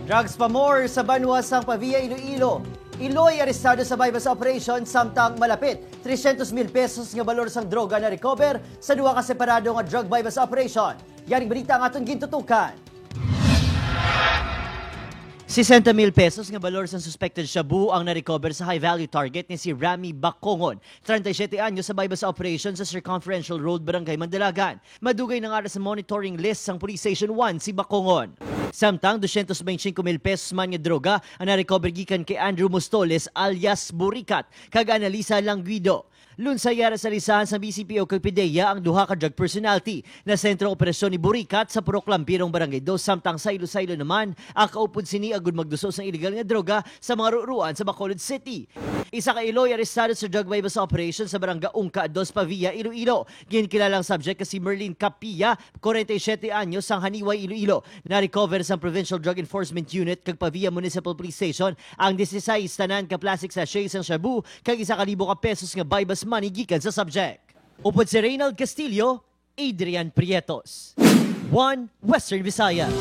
Drugs pa more sa banwa sang Pavia, Iloilo. Iloy arestado sa buy-bust operation samtang malapit 300 mil pesos nga balor sang droga na recover sa duha ka separado nga drug buy-bust operation. Yaring balita ang aton gintutukan. 60 mil pesos nga balor sa suspected shabu ang na-recover sa high-value target ni si Rami Bakongon, 37 anyos, sa buy-bust operation sa Circumferential Road, Barangay Mandalagan. Madugay na nga sa monitoring list sang Police Station 1 si Bakongon. Samtang 225 mil pesos man nga droga ang na-recover gikan kay Andrew Mostoles alias Burikat kag Analisa Langguido. Lunsay yara sa lisahan sa BCPO kag PDEA ang duha ka drug personality na sentro operasyon ni Burikat sa Purok Lampirong, Barangay 2, samtang saylo-saylo naman ang kaupod sini agud magduso sa illegal nga droga sa mga ruruan sa Bacolod City. Isa ka iloy arestado sa drug buy-bust operation sa Barangay Ungka 2, Pavia, Iloilo. Ginkilalang subject kasi Merlin Capilla, 47 anyos, sang Haniway, Iloilo. Na-recover sa Provincial Drug Enforcement Unit kag Pavia Municipal Police Station ang 16 tanan ka plastic sachets sang shabu kag 1,000 ka pesos nga buy-bust money gikan sa subject. Upod si Reynald Castillo, Adrian Prietos. One Western Visayas.